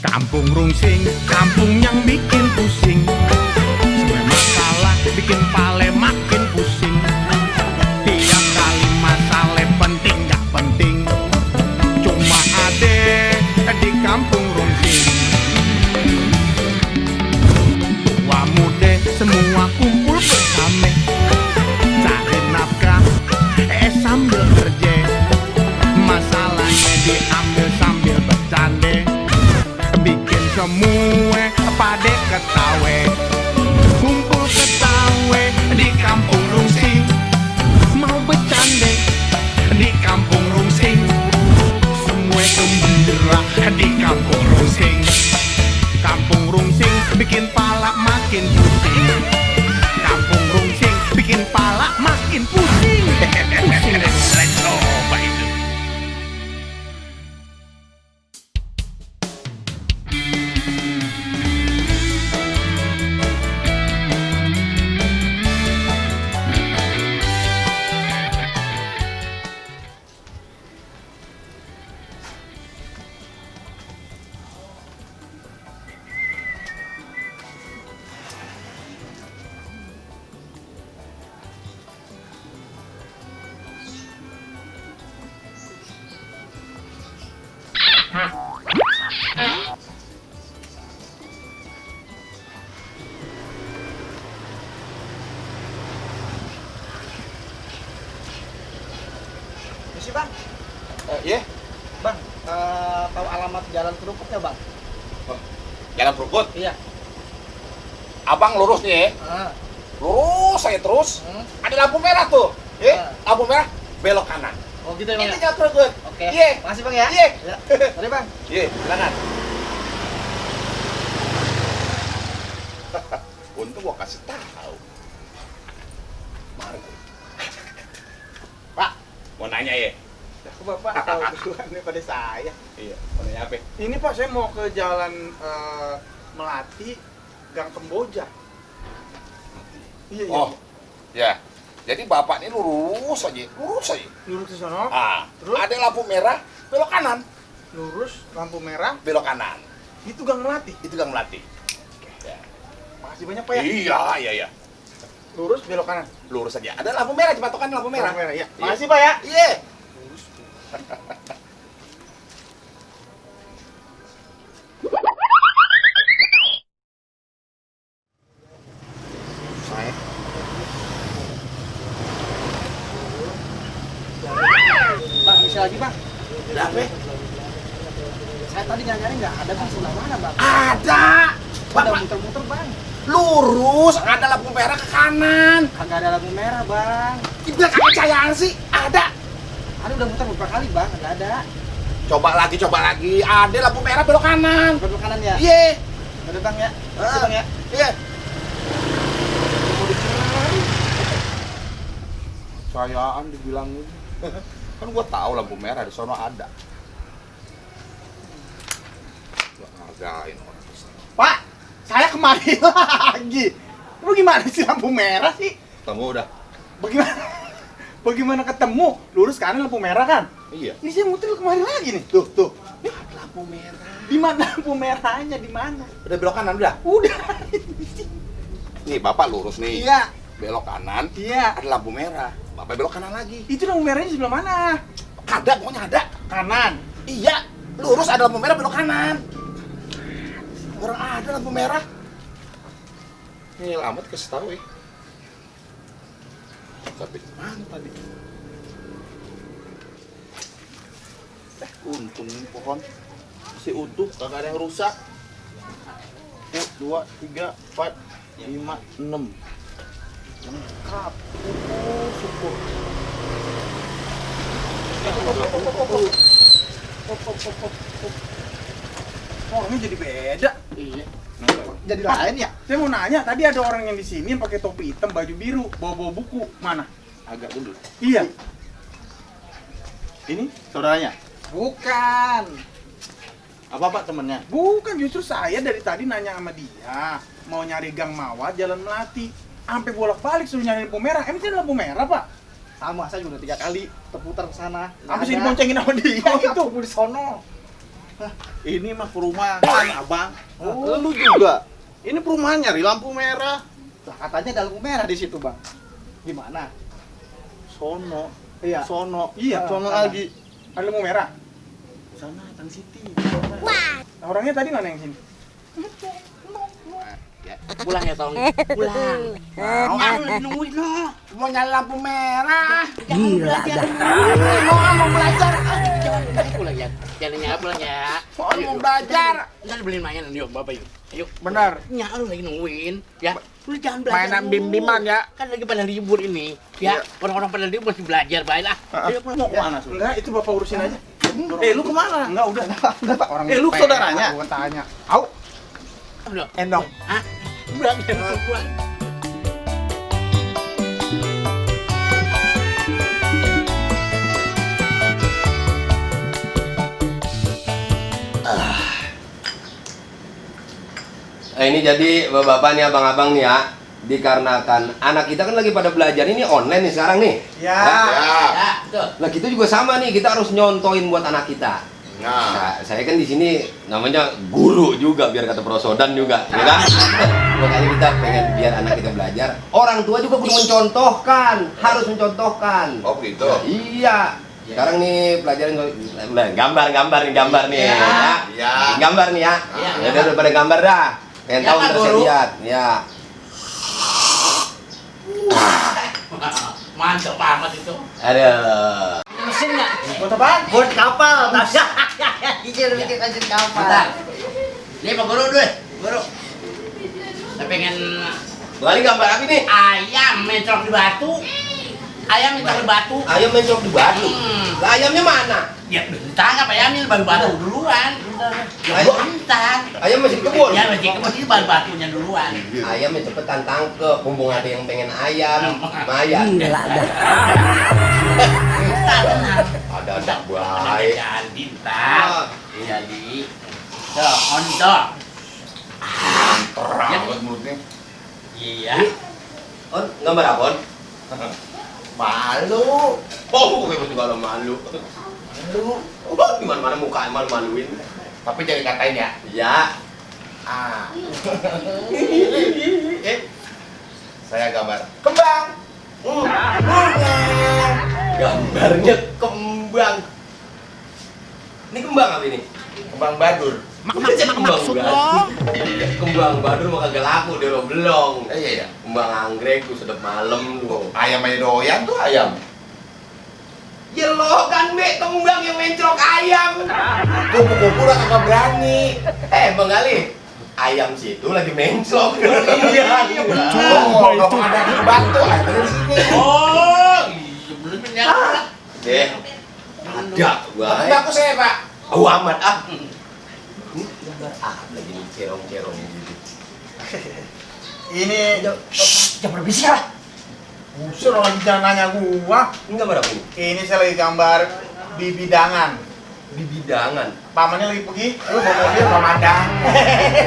Kampung Rungsing, kampung yang bikin pusing. Semua masalah bikin pale makin pusing. Tiap kali masalah penting gak penting, cuma ada di kampung Rungsing. Tua muda semua kumpul bersama, cari nafkah sambil kerja. Masalahnya diambil sambil bercanda, bikin semua pada ketawa. Kumpul ketawa di kampung Rungsing, mau bercanda di kampung Rungsing. Semua gembira di kampung Rungsing. Kampung Rungsing bikin pala makin pusing. Kampung Rungsing bikin pala makin pusing. Pusing deh, coba itu. Misi bang, Iya, bang, tahu alamat jalan kerupuk ya bang? jalan Krukut. Iya. Abang lurus nih ya. Lurus saya terus. Ada lampu merah tuh. Lampu merah belok kanan. Oh gitu ya bang? Ini Ya? jalan Krukut. Oke. Iya. Makasih bang ya. Iya. Ya. Mari bang. Iya, silakan. Untung gua kasih tahu. Mari. Pak, mau nanya ya? Kok Bapak tahu duluan daripada saya? Iya, mau nanya apa? Ini Pak, saya mau ke jalan Melati, Gang Kemboja. Iya, iya. Oh, ya. Jadi bapak ini lurus aja, lurus aja. Lurus ke sono, Terus ada lampu merah, belok kanan, lurus, lampu merah, belok kanan. itu Gang Melati. Itu Gang Melati. Ya. Makasih banyak Pak ya. Iya. Lurus, belok kanan. Lurus aja. Ada lampu merah, patokan lampu merah. Lampu merah, iya. Iya. Makasih Pak ya. Iya. Saya. Bang, misi lagi bang. Ada apa? Saya tadi nyari nggak ada bang, sebelah mana bang? Ada. Udah Bapak muter-muter bang. lurus, ada lampu merah ke kanan. Kagak ada lampu merah bang. Gimana kepercayaan sih? Ada. Ada udah muter beberapa kali bang, nggak ada. Coba lagi. Ada lampu merah belok kanan. Belok kanan ya. Iya. Ada bang ya. Makasih bang ya. Iya. Sayaan dibilangin. Kan gua tahu lampu merah di sono ada. Gua hargain orang kesana. Pak, saya kemari lagi. Lu gimana sih lampu merah sih? Tunggu udah. Bagaimana? Bagaimana ketemu? Lurus kanan lampu merah kan? Iya. Ini saya muter kemari lagi nih. Tuh. Nih, Ada lampu merah. di mana lampu merahnya? Di mana? Udah belok kanan udah. Udah. Nih bapak lurus nih. Iya. Belok kanan. Iya. Ada lampu merah. Bapak belok kanan lagi. Itu lampu merahnya di sebelah mana? Ada, pokoknya ada. Kanan. Iya. Lurus ada lampu merah belok kanan. Orang ada lampu merah. Ini alamat kasih tahu ya. Tapi mana tadi? Untung ini pohon masih utuh, kagak ada yang rusak. 1, 2, 3, 4, 5, 6. Lengkap. Syukur. Orangnya jadi beda. Iya. Jadi lain ya? Saya mau nanya, tadi ada orang yang di sini yang pakai topi hitam, baju biru, bawa buku. Mana? Agak dulu. Iya. Ini saudaranya? Bukan. Apa Pak temennya? Bukan, justru saya dari tadi nanya sama dia. Mau nyari Gang Mawar, Jalan Melati. Sampai bolak-balik suruh nyari lampu merah. Emang ini lampu merah, Pak? Sama, saya juga udah 3 kali terputar ke sana. Sampai sih diboncengin sama dia Oh, itu. itu di sono. Ini mah perumahan, Abang. Lu juga. Ini perumahan nyari lampu merah. Lah katanya ada lampu merah di situ, Bang. Gimana? Sono. Iya. Sono. Iya, Sono sana. lagi. Ada lampu merah. Sana, Tang Siti. Nah, orangnya tadi mana yang sini? Pulang ya Tong, pulang. Mau lagi nungguin lo. Mau nyala lampu merah. Gila dah. Mau belajar. Pulang ya, jalannya pulang ya. Mau belajar. Ntar beliin mainan yuk, bapak yuk. Ayo. Bener. Nya lu lagi nungguin, ya. Lu jangan belajar. Mainan dulu. bim-biman ya. Kan lagi pada libur ini, ya. Orang-orang pada libur masih belajar, baiklah. Ayo pulang. Mau kemana, Sul? Enggak, itu Bapak urusin aja. Lu kemana? Enggak, udah Pak. Orang lu saudaranya? Bukan tanya. Au, Udah. Endong. Hah? Pulang ya, pulang. Ini jadi bapak-bapak nih, abang-abang nih ya, dikarenakan anak kita kan lagi pada belajar ini online nih sekarang nih. Ya. Ya, tuh. Nah kita juga sama nih, kita harus nyontoin buat anak kita. Nah, Nah, saya kan di sini namanya guru juga, biar kata prosodan juga, ya kan? Makanya kita pengen biar anak kita belajar. Orang tua juga perlu mencontohkan, harus mencontohkan. oh gitu. Nah, iya. Sekarang nih pelajaran gambar nih. Iya. Ya. Iya. Gambar nih ya. Iya. Ya udah pada gambar dah. Pengen Ya, tahu Pak ntar saya Guru. lihat. Ya. Mantap banget itu. Ada. Mesin nggak? Buat apaan? Buat kapal, Izin bikin mesin kapal. Bentar. Ini Pak Guru dulu, Guru. Saya pengen Kali gambar apa nih? ayam mencok di batu. Ayam mencok di batu. Ayam mencok di batu. Lah ayamnya mana? Ya, ditangkap ayamnya baru batu duluan. Ya, Ayam? bentar. Ayam masih di kebun. Ya, masih kebun itu baru batunya duluan. Ayamnya cepetan tangkep. Mumpung ada yang pengen ayam. Maya. Gila dah. Bentar, tenang. Ada anak baik. Jadi, ntar. Jadi, tuh, ondok. Terang banget mulutnya. Iya. On, gambar apa, On? Malu. Oh, kayak juga lo malu. Malu. Oh, gimana-mana muka malu-maluin. Tapi jangan katain ya. Ya. Ah. Saya gambar kembang. Gambarnya kembang. Ini kembang apa ini? Kembang badur. Maksud lo? Kembang badur mah kagak laku deh lo belum. Iya. Kembang anggrek tuh sedap malam lo. Ayam aja doyan tuh ayam. Ya lo kan be kembang yang mencrok ayam. Kupu-kupu udah kagak berani. Bang Ali, ayam situ lagi mencrok. Iya, Oh, nggak ada di batu, ada di sini. Oh, iya belum ternyata. Deh. Ada gua. Tapi aku saya Pak. Oh amat ah. Ini gambar apa lagi nih cerong-cerong gitu. Ini Jangan berbisik lah. busur lagi jangan nanya gua. Ini gambar apa ini? Ini saya lagi gambar di bidangan. Di bidangan. Pamannya lagi pergi, lu bawa mobil pemandang.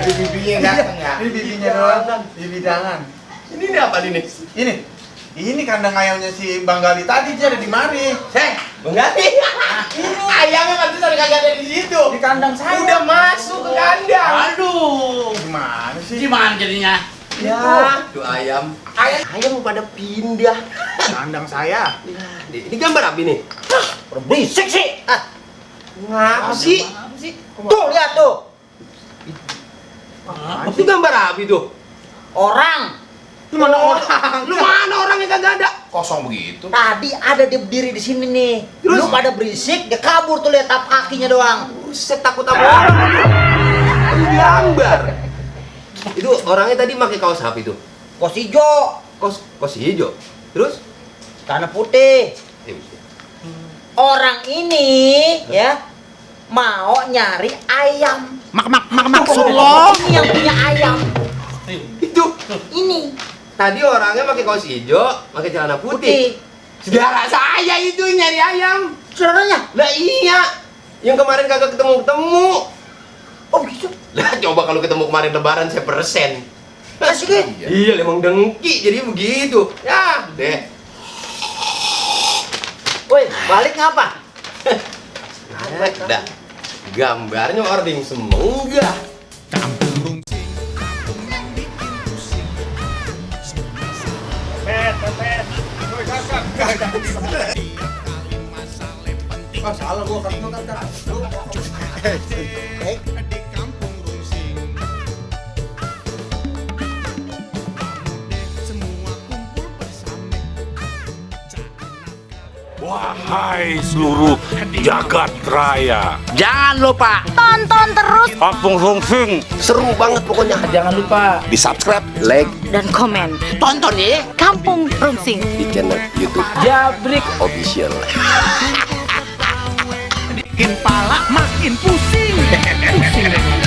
Di bibinya yang datang ya. Ini bibinya doang di bidangan. Ini apa ini? Ini kandang ayamnya si Bang Gali tadi dia ada di mari. Bang Ali. Ini ayamnya kan tuh kagak ada di situ. Di kandang saya. Udah masuk ke kandang. Aduh. Gimana sih? Gimana jadinya? Ya, tuh ayam. Ayam pada pindah. Kandang saya. Ini gambar apa ini? Berisik sih. Ngapa sih? Tuh lihat tuh. Itu gambar apa itu? Orang. Lu mana orang? Lu mana orang yang kagak ada? Kosong begitu. Tadi ada dia berdiri di sini nih. Terus? Lu pada berisik, dia kabur tuh lihat tap kakinya doang. Buset, takut apa orang? Ini gambar. Itu orangnya tadi pakai kaos apa itu? Kos hijau, Kaos hijau. Terus? tanah putih. Orang ini ya mau nyari ayam. Maksud lo? Ini yang punya ayam. Itu. Ini Tadi orangnya pakai kaos hijau, pakai celana putih. putih. Saudara saya itu yang nyari ayam. Saudaranya? Lah iya. Yang kemarin kagak ketemu-ketemu. Oh gitu. Lah coba kalau ketemu kemarin lebaran saya persen. Asik ya? Iya, emang dengki jadi begitu. Ya, deh. Woi, balik ngapa? Dah. Gambarnya ording semenggah. Kampung Rungsing, kampung yang bikin pusing. Ah, salah gua kan itu kan Di kampung Rungsing. Semua kumpul bersama. Wahai seluruh jagat raya, Jangan lupa Tonton terus Kampung Rungsing. Seru banget pokoknya. jangan lupa Di subscribe, Like dan komen tonton ya. Kampung Rungsing. di channel YouTube Jabrik. official. Bikin pala makin pusing. Pusing.